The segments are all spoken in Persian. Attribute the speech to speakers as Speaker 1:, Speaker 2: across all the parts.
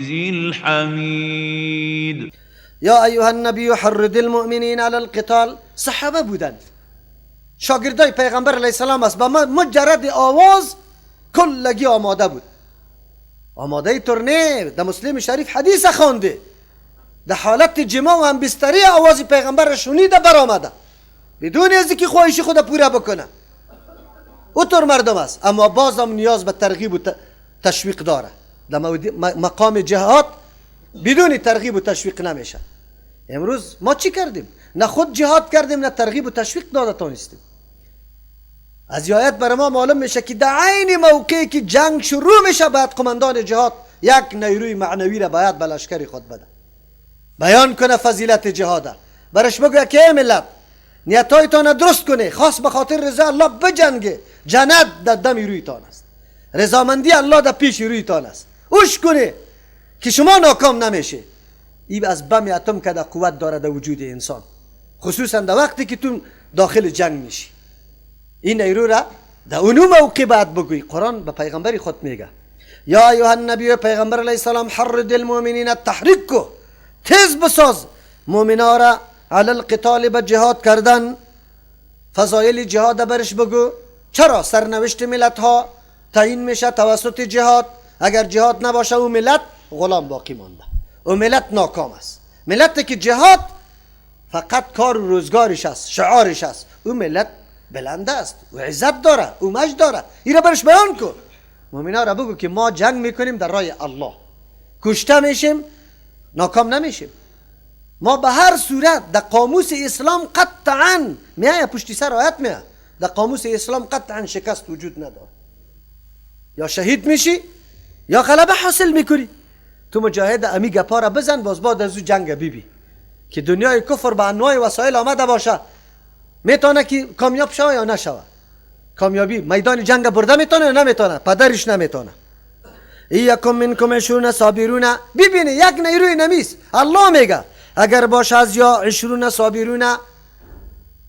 Speaker 1: الحمید.
Speaker 2: یا ایها النبی حرض المؤمنین علی القتال. صحابه بودند، شاگردای پیغمبر علیه السلام است. با مجرد آواز کلگی آماده بود. آماده ترنه در مسلم شریف حدیث خوانده، در حالت جماع و هم بستری آواز پیغمبر شنیده برآمده بدون از اینکه خواهش خود پوره بکنه. او طور مردم است، اما بازم نیاز به ترغیب و تشویق داره. در مقام جهاد بدون ترغیب و تشویق نمیشه. امروز ما چی کردیم؟ نه خود جهاد کردیم، نه ترغیب و تشویق داده تانستیم. از آیت برای ما معلوم میشه که در عین موقعی که جنگ شروع میشه باید قماندان جهاد یک نیروی معنوی را باید به لشکر خود بده، بیان کنه فضیلت جهاد، برش بگوید که ای ملت نیتایتان درست کنه، خاص به خاطر رضا الله بجنگه، جنت در دم رویتان است، رضامندی الله در پیش رویتان است، اوش کنه که شما ناکام نمیشه. این از بم اتم که در قوت داره در وجود انسان، خصوصا در وقتی که تو داخل جنگ میشی. این نیرو را در اونو موقع باید بگوی. قرآن به پیغمبر خود میگه یا ایها النبی، پیغمبر علیه السلام، حرض المؤمنین، تحریک کو، تیز بساز مؤمنا را علی القتال، به جهاد کردن. فضایل جهاد برش بگو. چرا سرنوشت ملت ها تعیین میشه توسط جهاد؟ اگر جهاد نباشه او ملت غلام باقی مانده، او ملت ناکام است. ملت که جهاد فقط کار و روزگارش است، شعارش است، او ملت بلند است و عزت داره، او مجد داره. این را برش بیان کن. مؤمنا را بگو که ما جنگ میکنیم در راه الله، کشته میشیم ناکام نمیشیم. ما به هر صورت در قاموس اسلام قطعا میایه، پشتی سر آیت میایه، در قاموس اسلام قطعا شکست وجود نداره. یا شهید میشی یا غلبه حاصل میکنی. تو مجاهد امی گپا را بزن، باز بعد از او جنگ بی که دنیای کفر به انواع وسایل آمده باشه، میتونه که کامیاب شوه یا نشوه. کامیابی میدان جنگ برده میتونه یا نمیتونه؟ پدرش نمیتونه. ایکم منکم عشرون صابرون، ببینه یک نیروی نمیست. الله میگه اگر باشه از یا عشرون صابرون،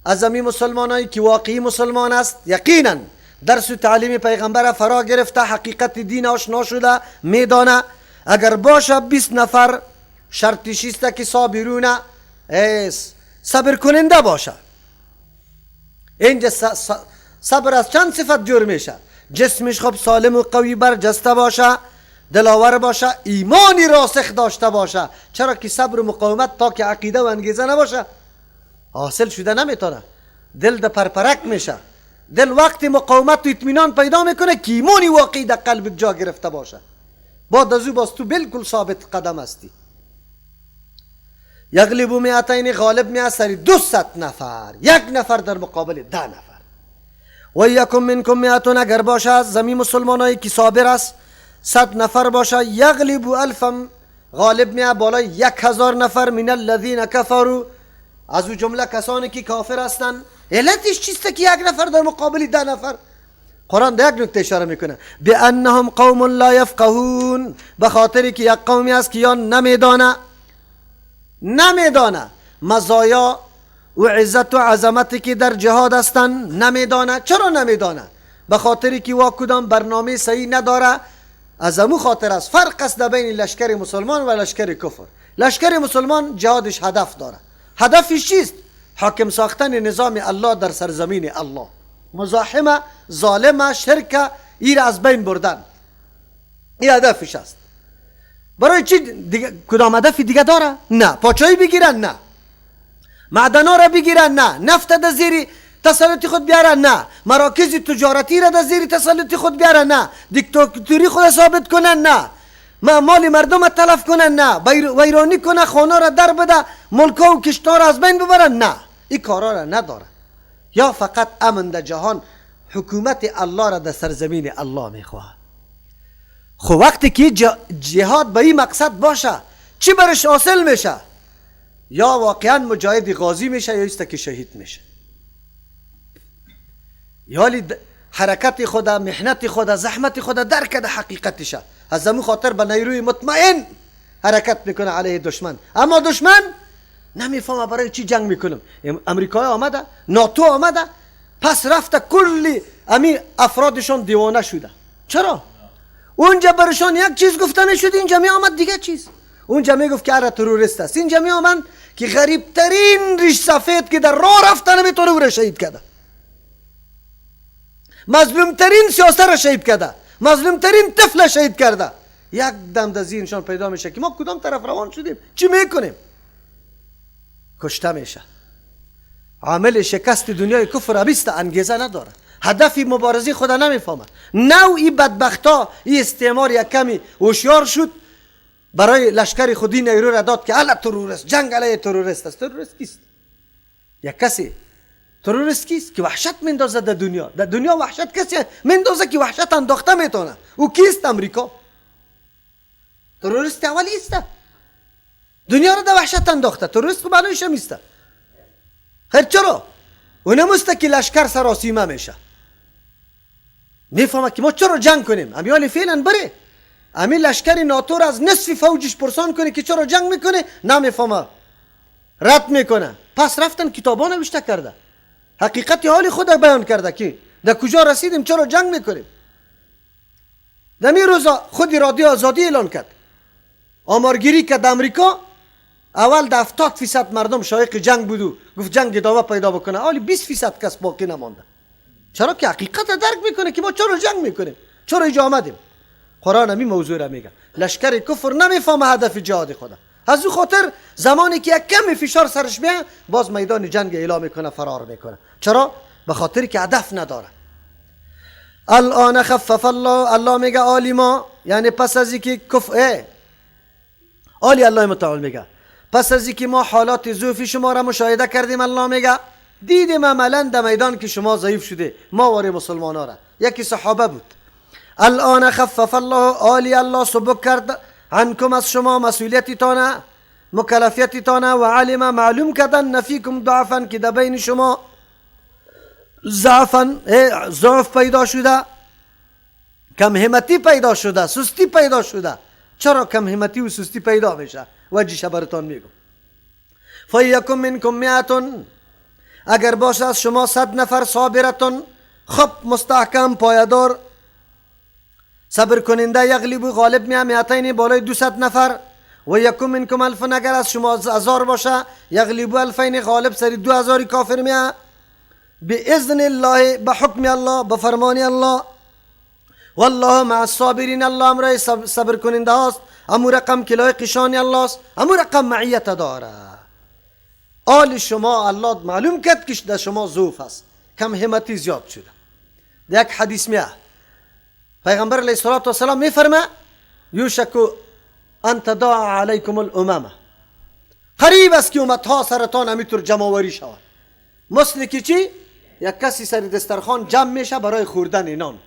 Speaker 2: از امی مسلمانایی که واقعی مسلمان است، یقینا درس و تعلیم پیغمبر فرا گرفته، حقیقت دین آشنا شده، میدانه. اگر باشه 20 نفر، شرطش است که صابرون، صبر کننده باشه. اینجا صبر از چند صفت جور میشه؟ جسمش خب سالم و قوی برجسته باشه، دلاور باشه، ایمانی راسخ داشته باشه. چرا که صبر و مقاومت تا که عقیده و انگیزه نباشه حاصل شده نمیتونه. دل ده پرپرک میشه. دل وقتی مقاومت و اطمینان پیدا میکنه که ایمانی واقعی در قلب جا گرفته باشه. بعد از او باز تو بالکل ثابت قدم هستی. یغلب مئتین، غالب می سر 200 نفر، یک نفر در مقابل 10 نفر. و یکم منکم مئتون، اگر باشه از زمین مسلمانایی که صابر است 100 نفر باشه، یغلب الفم، غالب می بالای 1000 نفر، من الذین کفروا، از او جمله کسانی که کافر هستند. علتش چیست که یک نفر در مقابل 10 نفر؟ قرآن در یک نکته اشاره میکنه، بانهم قوم لا یفقهون، به خاطری که یک قومی است که یا نمیدانه، نمیدانه مزایا و عزت و عظمتی که در جهاد هستند نمیدانه. چرا نمیدانه؟ به خاطری که وا کدام برنامه صحیح نداره. از امو خاطر است فرق است در بین لشکر مسلمان و لشکر کفر. لشکر مسلمان جهادش هدف داره. هدفش چیست؟ حاکم ساختن نظام الله در سرزمین الله، مزاحمه، ظالمه، شرکه، این را از بین بردن، این هدفش است. برای چی دیگه کدام هدف دیگه داره؟ نه. پاچایی بگیرن؟ نه. معدنا را بگیرن؟ نه. نفت در زیر تسلط خود بیارن؟ نه. مراکز تجارتی را در زیر تسلط خود بیارن؟ نه. دیکتاتوری خود ثابت کنن؟ نه. مال مردم تلف کنن؟ نه. ویرانی کنه، خانه را در بده، ملکا و کشتا را از بین ببرن؟ نه. این کارا را نداره. یا فقط امن در جهان، حکومت الله را در سرزمین الله میخواه. خب وقتی که جهاد به این مقصد باشه چی برش حاصل میشه؟ یا واقعا مجاهد غازی میشه یا ایست که شهید میشه. یا حرکت خدا، محنت خدا، زحمت خدا درک ده حقیقتشه، از همون خاطر به نیروی مطمئن حرکت میکنه علیه دشمن. اما دشمن نمیفهمه برای چی جنگ میکنم. امریکای آمده، ناتو آمده، پس رفته کلی امی افرادشان دیوانه شده. چرا؟ اونجا برشان یک چیز گفته میشد، اینجا می آمد دیگه چیز. اونجا میگفت که اره تروریست است، اینجا می آمد که غریبترین ریش سفید که در راه رفته نمیتونه او را شهید کرده، مظلومترین سیاسه را شهید کرده، مظلومترین طفل شهید کرده. یک دم در ذهنشان پیدا میشه که ما کدام طرف روان شدیم، چی میکنیم؟ کشته میشه. عامل شکست دنیای کفر ابیست، انگیزه نداره، هدف مبارزه خدا نمیفهمه. نو ای بدبختا ای استعمار یک کمی هوشیار شد، برای لشکر خودی نیرو را داد که علی تروریست، جنگ علیه تروریست است. تروریست کیست؟ یک کسی تروریست کیست که وحشت میندازه در دنیا. در دنیا وحشت کسی میندازه که وحشت انداخته میتونه. او کیست؟ امریکا. تروریست اول ایسته، دنیا را در وحشت انداخته. تروریست خب معنیش هم ایسته. خیر چرا؟ او نموسته که لشکر سراسیمه میشه، میفهمه که ما چرا جنگ کنیم. امیال فعلا بره امی لشکر ناتو را از نصف فوجش پرسان کنه که چرا جنگ میکنه، نمیفهمه، رد میکنه. پس رفتن کتابا نوشته کرده، حقیقت حال خود بیان کرده که در کجا رسیدیم، چرا جنگ میکنیم. در می روزا خود رادیو آزادی اعلان کرد، آمارگیری کرد امریکا، اول در 70% مردم شایق جنگ بود، گفت جنگ ادامه پیدا بکنه، حالی 20% کس باقی نمانده. چرا که حقیقت درک میکنه که ما چرا جنگ میکنیم، چرا اینجا آمدیم. قرآن همی موضوع را میگه. لشکر کفر نمیفهمه هدف جهاد خدا، از او خاطر زمانی که یک کمی فشار سرش میاد باز میدان جنگ اعلام میکنه، فرار میکنه. چرا؟ به خاطر که هدف نداره. الان خفف الله، الله میگه آلی ما، یعنی پس از اینکه کفر آلی الله متعال میگه پس از اینکه ما حالات ضعف شما را مشاهده کردیم، الله میگه دیدیم عملا در میدان که شما ضعیف شده، ما واری مسلمان ها را. یکی صحابه بود. الان خفف الله، آلی الله سبک کرد عنکم از شما مسئولیتتان، مکلفیتتان، و علم معلوم کردن نفیکم ضعفا که در بین شما ضعفا ضعف پیدا شده، کم همتی پیدا شده، سستی پیدا شده. چرا کم همتی و سستی پیدا میشه؟ وجهش براتون میگم. فیکم منکم مئة، اگر باشه از شما 100 نفر صابرتون، خب مستحکم پایدار صبر کننده، یغلب غالب میه 200 بالای 200 نفر. و یکم منکم الف، اگر از شما 1000 باشه یغلب 2000 غالب سری 2000 کافر میه. باذن الله، به حکم الله، به فرمان الله. والله مع الصابرین، الله امرای صبر کننده هاست، امو رقم که لایق شان الله است، امو رقم معیت داره. آل شما الله معلوم کرد که در شما ضعف است، کم همتی زیاد شده. در یک حدیث میه پیغمبر علیه الصلاة والسلام میفرمه یوشک ان تداعی علیکم الامم، قریب است که امتها سرتان همیطور جمع‌آوری شود. مثل که چی؟ یک کسی سر دسترخوان جمع میشه برای خوردن نان.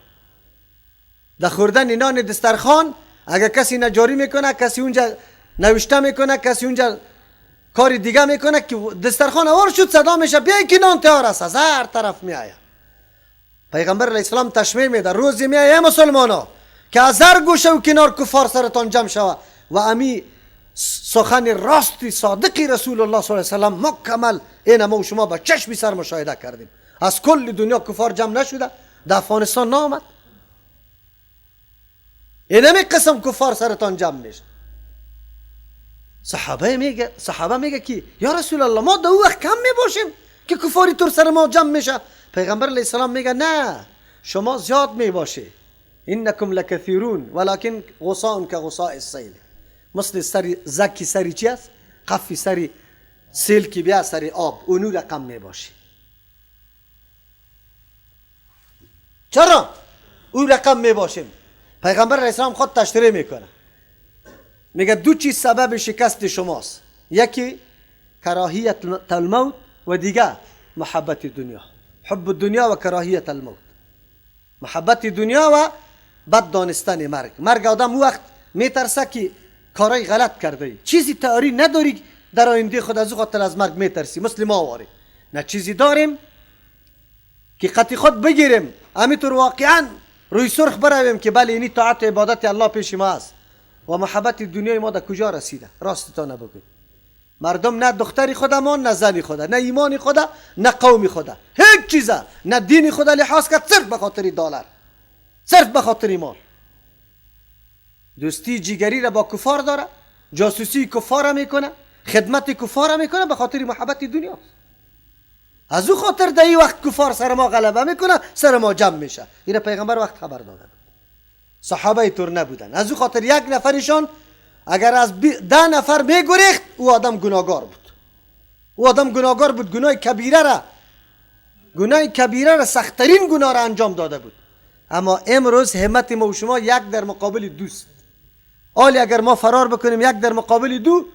Speaker 2: در خوردن نان دسترخوان اگر کسی نجاری میکنه، کسی اونجا نوشته میکنه، کسی اونجا کاری دیگه میکنه که دسترخوان آور شد صدا میشه بیای که نان تیار است، از هر طرف میآید. پیغمبر علیه السلام تشمیع میده روزی میآید مسلمانا که از هر گوشه و کنار کفار سرتان جمع شوه. و امی سخن راستی صادقی رسول الله صلی الله علیه و سلم مکمل این ما و شما با چشم سر مشاهده کردیم. از کل دنیا کفار جمع نشده، در افغانستان نامد. اینمی قسم کفار سرتان جمع میشه. صحابه میگه که یا رسول الله ما در وقت کم میباشیم که کفاری تر سر ما جمع میشه. پیغمبر علیه السلام میگه نه، شما زیاد میباشی، انکم لکثیرون ولکن غثاء کغثاء السیل. مثل سری زکی سری چی است؟ قفی سری سیل که بیا سری آب، اونو رقم میباشی. چرا او رقم میباشیم؟ پیغمبر علیه السلام خود تشریح میکنه، میگه دو چیز سبب شکست شماست، یکی کراهیت الموت و دیگه محبت دنیا. حب دنیا و کراهیت الموت، محبت دنیا و بد دانستن مرگ. مرگ آدم وقت میترسه که کارای غلط کرده ای، چیزی تئوری نداری در آینده خود، از او خاطر از مرگ میترسی. مثل ما واری نه چیزی داریم که قطعی خود بگیریم، همینطور واقعا روی سرخ برویم که بله اینی طاعت و عبادت الله پیش ما است. و محبت دنیای ما در کجا رسیده؟ راستتان بگوید مردم نه دختری خودمان، نه زنی خدا، نه ایمان خدا، نه قوم خدا، هیچ چیزه، نه دین خدا لحاظ کرد، صرف به خاطر دلار، صرف به خاطر مال. دوستی جیگری را با کفار داره، جاسوسی کفار میکنه، خدمت کفار میکنه، به خاطر محبت دنیا. از او خاطر در این وقت کفار سر ما غلبه میکنه، سر ما جمع میشه. این پیغمبر وقت خبر داده بود. صحابه اینطور نبودن. از او خاطر یک نفرشان اگر از 10 نفر میگریخت، او آدم گناهگار بود. او آدم گناهگار بود، گناه کبیره را، گناه کبیره را، سختترین گناه را انجام داده بود. اما امروز همت ما و شما یک در مقابل دوست. آلی اگر ما فرار بکنیم یک در مقابل دو،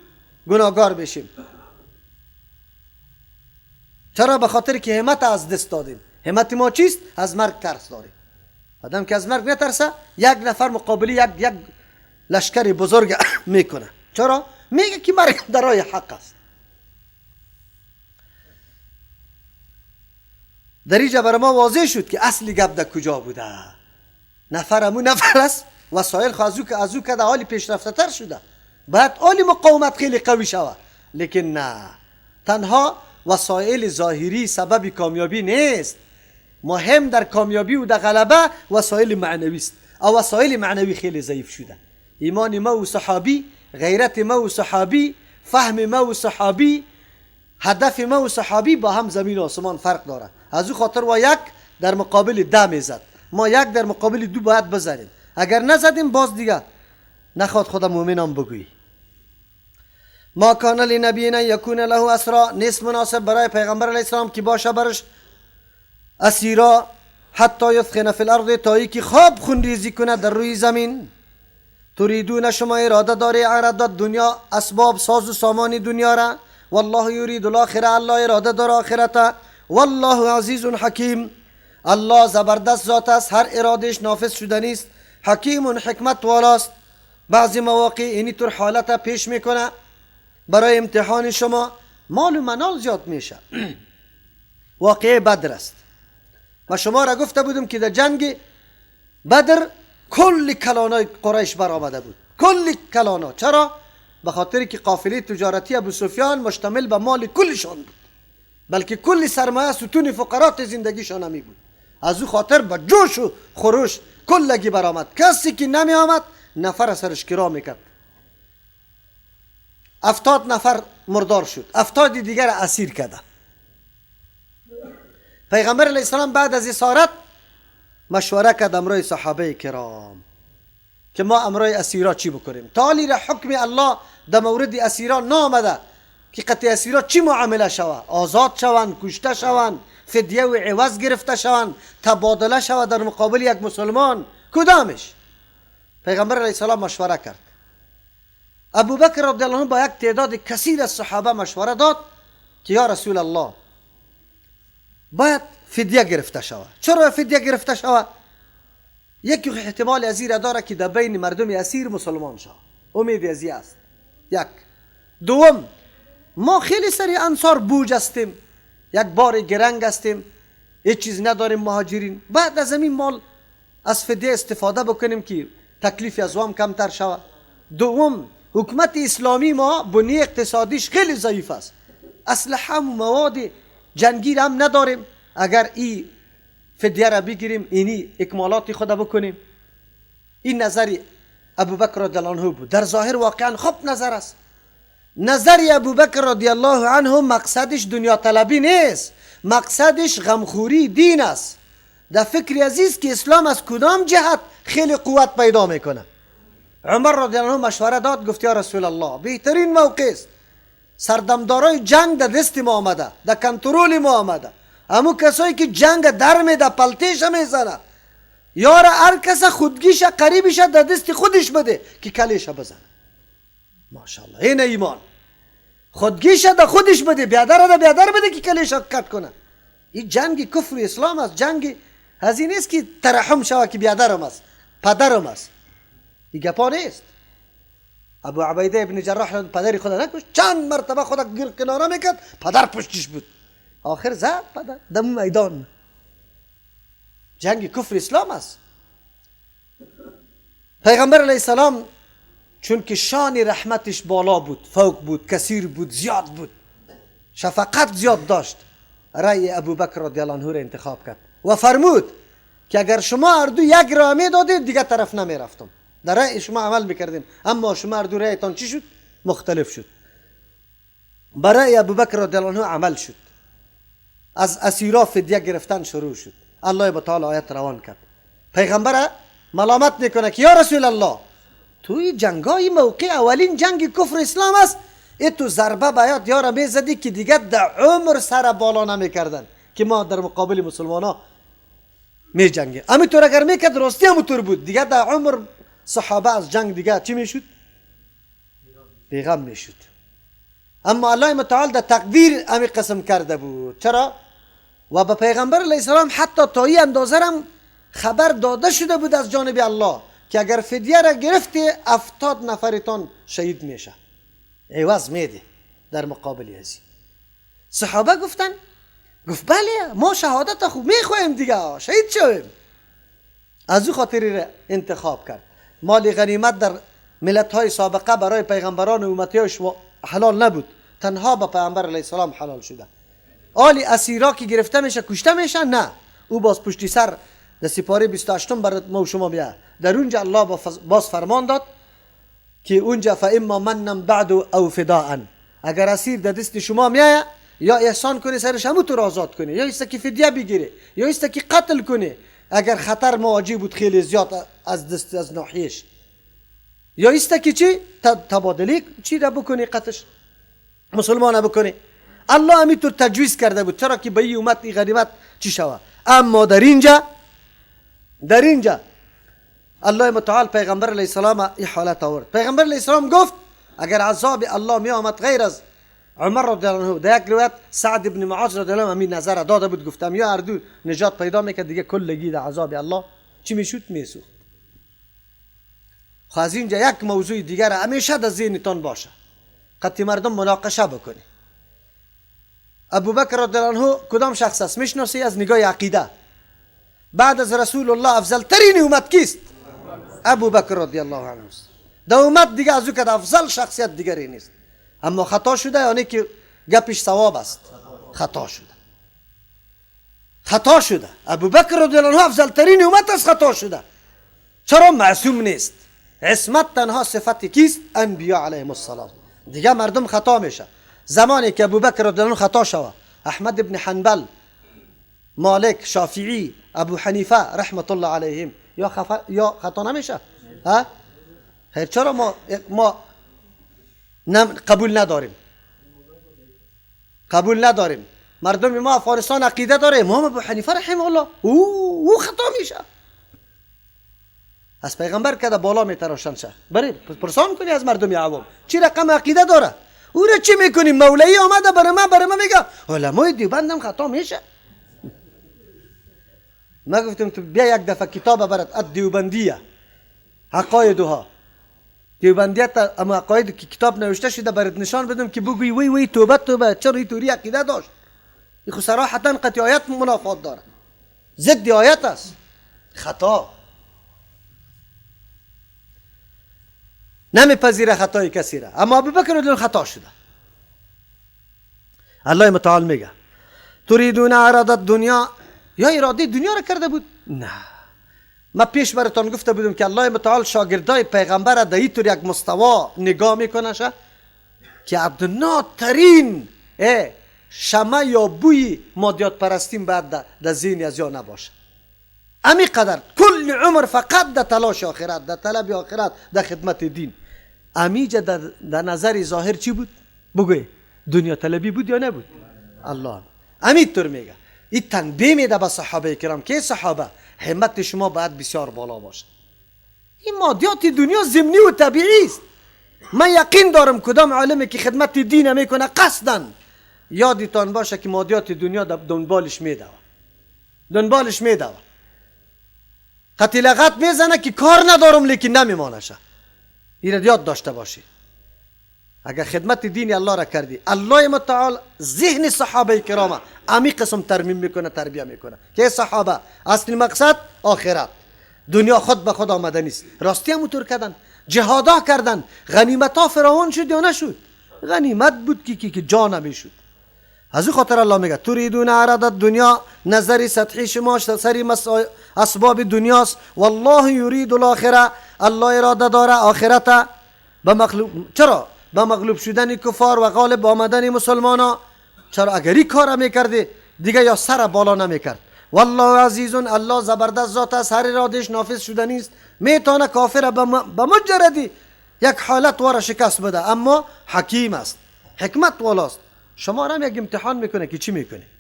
Speaker 2: گناهگار بشیم. چرا؟ به خاطر که همت از دست دادیم. همت ما چیست؟ از مرگ ترس داریم. آدم که از مرگ نترسه، یک نفر مقابلی یک لشکر بزرگ میکنه. چرا؟ میگه که مرگ در راه حق است. در اینجا برای ما واضح شد که اصل گپ در کجا بوده. نفر همون نفر است، وسایل خو از او که در حال پیشرفته تر شده، باید حال مقاومت خیلی قوی شود. لیکن نه، تنها وسایل ظاهری سبب کامیابی نیست. مهم در کامیابی و در غلبه وسایل معنوی است. او وسایل معنوی خیلی ضعیف شده. ایمان ما و صحابی، غیرت ما و صحابی، فهم ما و صحابی، هدف ما و صحابی با هم زمین و آسمان فرق داره. از او خاطر و یک در مقابل 10 میزد، ما یک در مقابل 2 باید بزنیم. اگر نزدیم باز دیگه نخواد خدا مؤمنان بگویی. ما کان لنبی ان یکون له اسرا، نیست مناسب برای پیغمبر علیه السلام که باشه برش اسیرا، حتی یثخن فی الارض، تا که خواب خونریزی کنه در روی زمین. تریدون، شما اراده داری عرض دنیا، اسباب ساز و سامان دنیا را. والله یرید الاخره، الله اراده داره آخرت. والله عزیز حکیم، الله زبردست ذات است، هر ارادهش نافذ شده نیست. حکیم حکمت والاست. بعضی مواقع اینی طور حالت پیش میکنه برای امتحان شما، مال و منال زیاد میشه. واقعه بدر است. و شما را گفته بودم که در جنگ بدر کل کلانای قریش برآمده بود، کل کلانا. چرا؟ به خاطر که قافله تجارتی ابو سفیان مشتمل به مال کلشان بود، بلکه کل سرمایه ستون فقرات زندگیشان همی بود. از او خاطر با جوش و خروش کلگی برآمد. کسی که نمی آمد نفر سرش کرا میکرد. 70 نفر مردار شد، 70 دیگر اسیر کرده. پیغمبر علیه السلام بعد از اسارت مشوره کرد امرای صحابه کرام که ما امرای اسیرا چی بکنیم. تا حالی را حکم الله در مورد اسیرا نامده که قطع اسیرا چی معامله شوه، آزاد شوند، کشته شوند، فدیه و عوض گرفته شوند، تبادله شوه در مقابل یک مسلمان، کدامش؟ پیغمبر علیه السلام مشوره کرد. ابوبکر رضی الله عنه با یک تعداد کثیر از صحابه مشوره داد که یا رسول الله باید فدیه گرفته شود. چرا فدیه گرفته شود؟ یکی احتمال از این داره که در بین مردم اسیر مسلمان شود، امید از این است. یک. دوم، ما خیلی سری انصار بوج هستیم، یک بار گرنگ هستیم، هیچ چیز نداریم مهاجرین، بعد از این مال از فدیه استفاده بکنیم که تکلیف از وام کمتر شود. دوم، حکومت اسلامی ما بنیه اقتصادیش خیلی ضعیف است، اسلحه و مواد جنگی هم نداریم، اگر این فدیه را بگیریم اینی اکمالات خود بکنیم. این نظر ابوبکر رضی الله عنه بود. در ظاهر واقعا خوب نظر است. نظر ابوبکر رضی الله عنه مقصدش دنیا طلبی نیست، مقصدش غمخوری دین است. در فکر عزیز که اسلام از کدام جهت خیلی قوت پیدا میکنه. عمر رضی الله عنه مشوره داد، گفت یا رسول الله بهترین موقع است، سردمدارای جنگ در دست ما آمده، در کنترل ما آمده، امو کسایی که جنگ در میده پلتیش میزنه، یار هر کس خودگیش قریبش در دست خودش بده که کلیش بزنه. ماشاءالله این ایمان، خودگیش در خودش بده، بیادر در بیادر بده که کلیش کٹ کنه. این جنگ کفر و اسلام است، جنگ از این نیست که ترحم شوه که بیادرم است پدرم است، این گپا نیست. ابو عبیده ابن جراح پدر خود نکش، چند مرتبه خود گیر کناره میکرد، پدر پشتش بود، آخر زد پدر دم میدان. جنگ کفر اسلام است. پیغمبر علیه السلام چون که شان رحمتش بالا بود، فوق بود، کثیر بود، زیاد بود، شفقت زیاد داشت، رأی ابوبکر رضی الله عنه را انتخاب کرد و فرمود که اگر شما هر دو یک راه می دادید دیگه طرف نمی رفتم. در رأی شما عمل میکردیم، اما شما هر دو رأیتان چی شد؟ مختلف شد. برای ابوبکر رضی الله عنه عمل شد، از اسیرا فدیه گرفتن شروع شد. الله تعالی آیت روان کرد. پیغمبر ملامت میکنه که یا رسول الله، توی جنگای موقع اولین جنگ کفر اسلام است، ای تو ضربه باید یارا میزدی که دیگه در عمر سر بالا نمیکردن که ما در مقابل مسلمان ها می جنگیم. همینطور اگر میکرد راستی همونطور بود، دیگه در عمر صحابه از جنگ دیگه چی میشد؟ بیغم میشد. اما الله متعال در تقدیر همی قسم کرده بود. چرا؟ و به پیغمبر علیه السلام حتی تا این اندازه هم خبر داده شده بود از جانب الله که اگر فدیه را گرفتی 70 نفرتان شهید میشه، عوض میده در مقابل ازی. صحابه گفتن، گفت بله ما شهادت خوب میخواهیم دیگه، شهید شویم. از او خاطری را انتخاب کرد. مال غنیمت در ملت های سابقه برای پیغمبران و امتیاش حلال نبود، تنها به پیغمبر علیه السلام حلال شده. آلی اسیرا که گرفته میشه کشته میشه، نه، او باز پشتی سر در سپاره 28 برای ما و شما بیا. در اونجا الله باز فرمان داد که اونجا فاما منن بعد او فداء، اگر اسیر در دست شما میایه یا احسان کنی سرش همونطور آزاد کنی، یا ایسته که فدیه بگیره، یا ایسته که قتل کنی اگر خطر مواجه بود خیلی زیاد از دست از ناحیهش، یا ایسته که چی تبادلی چی را بکنی، قتلش مسلمان بکنی. الله همینطور تجویز کرده بود، چرا که به این امت این غنیمت چی شوه. اما در اینجا الله متعال پیغمبر علیه السلام این حالت آورد. پیغمبر علیه السلام گفت اگر عذاب الله می آمد غیر از عمر رضی الله عنه، در یک روایت سعد بن معاذ رضی الله عنه همین نظر داده بود، گفتم یا اردو نجات پیدا میکرد دیگه کلگی در عذاب الله چی میشد؟ میسوخت. خب از اینجا یک موضوع دیگر همیشه در ذهنتان باشه، قطعی مردم مناقشه بکنی. ابوبکر رضی الله عنه کدام شخص است؟ میشناسی از نگاه عقیده. بعد از رسول الله افضل ترین امت کیست؟ ابوبکر رضی الله عنه است. در امت دیگه از او که افضل شخصیت دیگری نیست. اما خطا شده، یعنی که گپش ثواب است، خطا شده، خطا شده. ابوبکر رضی الله عنه افضل ترین امت است، خطا شده. چرا؟ معصوم نیست. عصمت تنها صفت کیست؟ انبیا علیهم السلام. دیگه مردم خطا میشه. زمانی که ابوبکر رضی الله عنه خطا شوه، احمد ابن حنبل، مالک، شافعی، ابو حنیفه رحمت الله علیهم یا خطا نمیشه؟ ها؟ خیر، چرا ما قبول نداریم؟ قبول نداریم. مردم ما افغانستان عقیده داره امام ابو حنیفه رحمه الله او خطا میشه. از پیغمبر که بالا میتراشن شه، بری پرسان کنی از مردم عوام چی رقم عقیده داره، او را چی میکنی؟ مولوی آمده برای ما میگه علمای دیوبندم خطا میشه. ما گفتم تو بیا یک دفعه کتاب برات الدیوبندیه عقایدها، دیوبندیت اما عقاید که کتاب نوشته شده برات نشان بدم که بگوی وی وی توبه توبه، چرا اینطوری عقیده داشت؟ این خو صراحتا قطعی آیت منافات داره، ضد آیت است، خطا. نمیپذیره خطای کسی را. اما ابوبکر رضی الله خطا شده. الله متعال میگه تريدون عرض الدنیا، یا اراده دنیا را کرده بود؟ نه. ما پیش براتان گفته بودم که الله متعال شاگردای پیغمبر در اینطور یک مستوا نگاه میکنه شه که ادناترین شمع یا بوی مادیات پرستیم بعد در ذهن از یا نباشه. امی قدر کل عمر فقط در تلاش آخرت، در طلب آخرت، در خدمت دین. امیجا در نظر ظاهر چی بود؟ بگوی دنیا طلبی بود یا نبود؟ الله امی طور میگه. این تنبیه میده به صحابه کرام که صحابه همت شما باید بسیار بالا باشه. این مادیات دنیا ضمنی و طبیعی است. من یقین دارم کدام عالمی که خدمت دین میکنه قصداً یادتان باشه که مادیات دنیا دنبالش میدوه، دنبالش میدوه. قطعی لغت میزنه که کار ندارم لیکن نمیمانشه. این یاد داشته باشی. اگر خدمت دین الله را کردی، الله متعال ذهن صحابه کرام امی قسم ترمیم میکنه، تربیه میکنه که صحابه اصل مقصد آخرت، دنیا خود به خود آمده نیست. راستی هم اونطور کردن، جهادا کردن، غنیمت ها فراوان شد یا نشد؟ غنیمت بود که جا نمیشد. از او خاطر الله میگه تريدون عرض الدنیا، نظر سطحی شما سری اسباب دنیاست. والله یرید الاخره، الله اراده داره آخرت به مغلوب، چرا؟ به مغلوب شدن کفار و غالب آمدن مسلمانا. چرا اگر این کار میکردی دیگه یا سر بالا نمیکرد. والله عزیز، الله زبردست ذات است، هر ارادهش نافذ شده نیست، میتونه کافر به مجردی یک حالت واره شکست بده، اما حکیم است، حکمت والاست. شما را هم یک امتحان میکنه که چی میکنه.